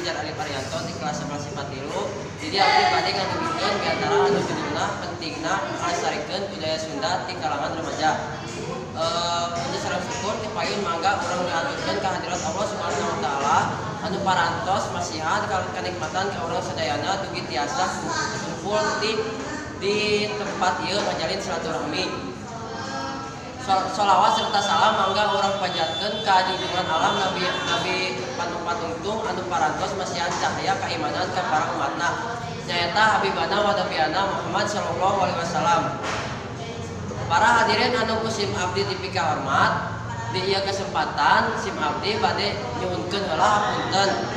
Fajar Alif Arianto di kelas 11 IPA 3. Jadi abdi bade ngadugikeun biantara anu judulna pentingna ngalestarikeun budaya Sunda di kalangan remaja. Puji sareng syukur ti payun mangga urang ngahaturkeun ka hadirat Allah Subhanahu wa Taala anu parantos masihan kanikmatan ka urang sadayana dugi tiasa kumpul di tempat ieu ngajalin silaturahmi. Sholawat serta salam mangga urang panjatkeun ka junjungan alam, Nabi Nabi Panung Patungtung anu parantos masihan cahaya keimanan ka para umatna, nyaeta Habibana wa Nabiyana Muhammad sallallahu alaihi wasallam. Para hadirin anu ku sim abdi dipikahormat, di ieu kesempatan sim abdi bade nyuhunkeun heula hapunten.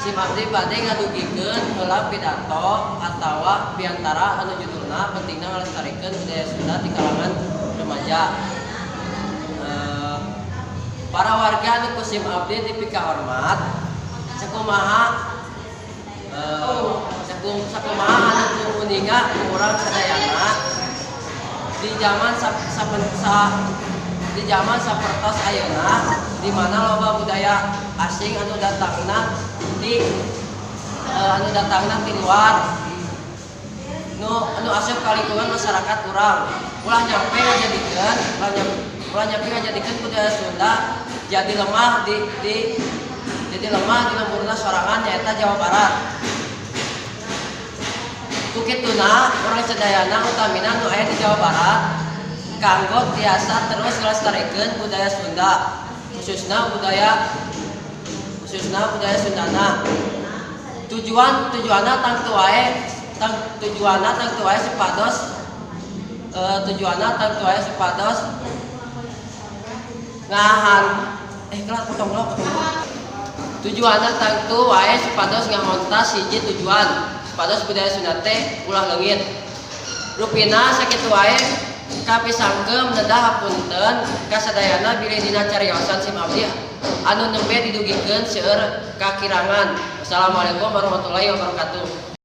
Sim abdi bade ngadugikeun heula pidato atawa biantara anu judulna pentingna ngalestarikeun budaya Sunda di kalangan remaja. Para warga anu ku sim abdi dipikahormat, sakumaha anu uninga ku urang sadayana, di zaman di zaman sapertos ayeuna di mana loba budaya asing anu datangna ti luar nu anu asup ka lingkungan masyarakat urang, ulah nyampe ngajadikeun budaya Sunda jadi lemah di lemburna sorangan, nyaeta Jawa Barat. Ku kituna urang sadayana, utamina nu aya di Jawa Barat, kanggo tiasa terus ngalestarikeun budaya Sunda, khususna budaya Sundana. Tujuanna tangtu wae supados ngahan eh kelas potong lo potong. Tujuanna tangtu wae supados ngahontas hiji tujuan, supados budaya Sunda teh ulah leungit. Rupina sakitu wae, kapisangkeum nedah hapunten ka sadayana bilih dina cariosan sim abdi anu nembe didugikeun seueur kakirangan. Wassalamualaikum warahmatullahi wabarakatuh.